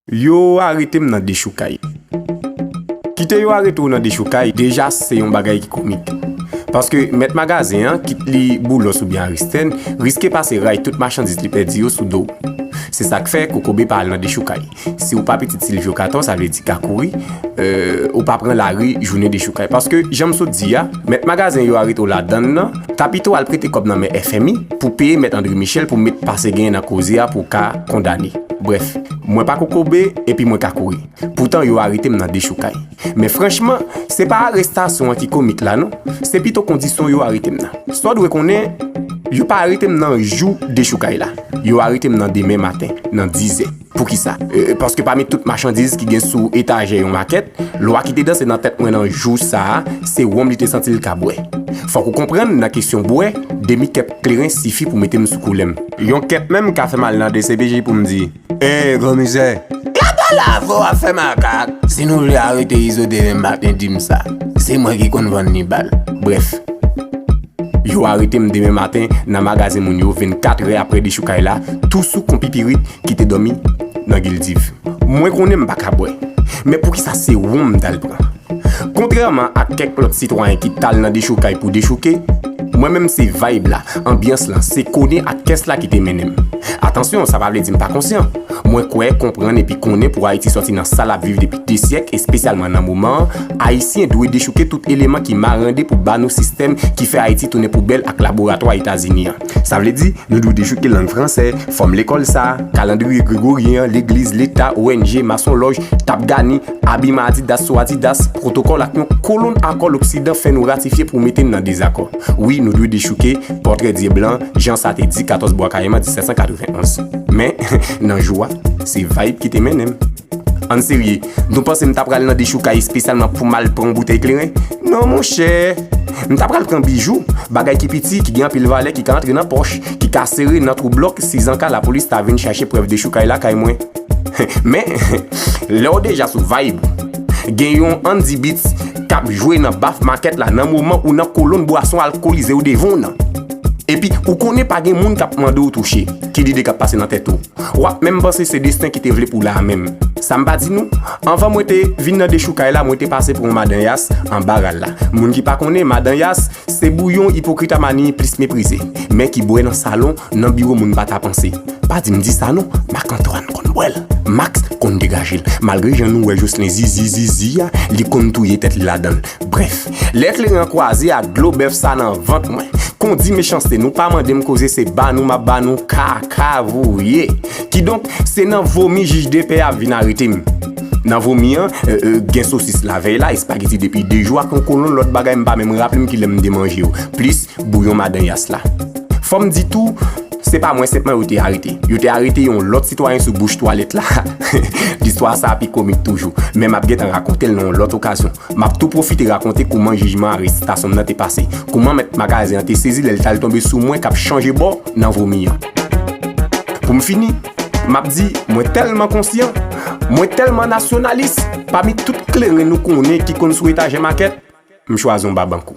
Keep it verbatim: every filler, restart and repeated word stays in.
Yo arete m nan dechoukay. Kite yo arete w nan dechoukay, deja se yon bagay ki komik. Paske mèt magazen an, kit li Boulos oubyen Aristèn, riske pase ray tout machandiz li pèdi yo sou do w. Se sa k fè Kokobe pa al nan dechoukay. Si w pa pitit Silvyo Katò, sa vle di ka kouri, euh, ou pa pran lari jounen dechoukay. Paske, jan m sot di a, mèt magazen yo arete w ladann nan, ta pito al prete kòb nan men F M I pou peye mèt André Michel pou met pase genyen nan koze a pou w ka kondane. Brèf, mwen pa Kokobe epi mwen ka kouri. Poutan yo arete m nan dechoukay. Men franchman, se pa arestasyon an ki komik la non, se pito kondisyon yo arete m nan. Sa w dwe konnen, yo pa arete m nan jou dechoukay la. Yo arete m nan demen maten, nan dizè. Poukisa? E, paske pami tout machandiz ki gen sou etajè yon makèt, lwa ki te danse nan tèt mwen nan jou sa a, se wonm li te santi l ka bwè. Fòk ou konprann, nan kesyon bwè, demi kèp kleren sifi pou mete m sou koulè m. Yon kèp menm ka fè m al nan D C P J pou m di, "Ey, granmizè, gad la avè w ap fè makak! Si nou vle arete Izo demen maten, di m sa. Se mwen ki konn vann li bal." Brèf, yo arete m demen maten nan magazen moun yo vennkat è apre dechoukay la, tou sou kon pipirit ki te dòmi nan Gildiv. Mwen konnen m pa ka bwè, men poukisa se wonm m t al pran? Kontrèman ak kèk lòt sitwayen ki t al nan dechoukay pou dechouke, mwen menm se vibe la, anbyans lan, se kone ak kès la ki te mennen m. Atansyon, sa pa vle di m pa konsyan. Mwen kwè, konprann epi konnen pou Ayiti sòti nan sa l ap viv depi de syèk, espesyalman nan moman an, Ayisyen dwe dechouke tout eleman ki marande pou ba nou sistèm ki fè Ayiti tounen poubèl ak laboratwa Etazini an. Sa vle di, nou dwe dechouke lang fransè, fòm lekòl sa, kalandriye gregoryen an, legliz, leta, O N G, masonlòj, tap gani, abiman Adidas sou Adidas, pwotokòl ak yon kolonn akò Loksidan fè nou ratifye pou mete n nan dezakò. Wi, nou dwe dechouke pòtrè dye blan, jan sa te di katòz Bwa Kayiman disèt san katrevenn onz. Men, nan jou a, se vibe ki te mennen m. Ann serye, nou panse m ta pral nan dechoukay espesyalman pou m al pran yon boutèy kleren? Non, monchè! M ta pral pran bijou, bagay ki piti, ki gen anpil valè, ki ka antre nan pòch, ki ka sere nan twou blòk, si zanka lapolis ta vin chache prèv dechoukay lakay mwen. Men, lè w deja sou vibe, gen yon Andy Beats k ap jwe nan baf makèt la nan moman ou nan kolonn bwason alkolize yo devan w nan. Epi, ou konnen pa gen moun k ap mande w touche. Ki lide k ap pase nan tèt ou? W ap menm panse se desten ki te vle pou w la a menm. Sa m pa di nou? Anvan mwen te vin nan dechoukay la, mwen te pase pou yon madan yas anba ral la. Moun ki pa konnen, madan yas, se bouyon ipokrit a mani plis meprize, men ki bwè nan salon, nan biwo moun pa ta panse. Pa di m di sa non, Marc Antoine konn bwè l. Max konn degaje l. Malgre jan nou wè Jocelyn zizi zizi a, li konn touye tèt li ladan l. Brèf, lè kleren an kwaze ak dlo bèf sa nan vant mwen, kondi mechanste, nou pa mande m koze, se ba nou m ap ba nou kaka voye. Kidonk, se nan vomi jij de pè a ap vin arete m. Nan vomi an, euh, euh, gen sosis lavèy la, espageti depi de jou ak yon kolonn lòt bagay m pa menm raple m kilè m te manje yo. Plis bouyon madan yas la. Fò m di tou, se pa mwen senpman yo te arete. Yo te arete yon lòt sitwayen sou bouch twalèt la. Listwa sa a pi komik toujou, men m ap gentan rakonte l nan yon lòt okazyon. M ap tou pwofite rakonte kouman jijman arestasyon m nan te pase, kouman mèt magazen an te sezi lè l t al tonbe sou mwen k ap chanje bò nan vomi an. Pou m fini, m ap di, mwen tèlman konsyan, mwen tèlman nasyonalis, pami tout kleren nou konnen ki konn sou etajè makèt, m chwazi yon babankou.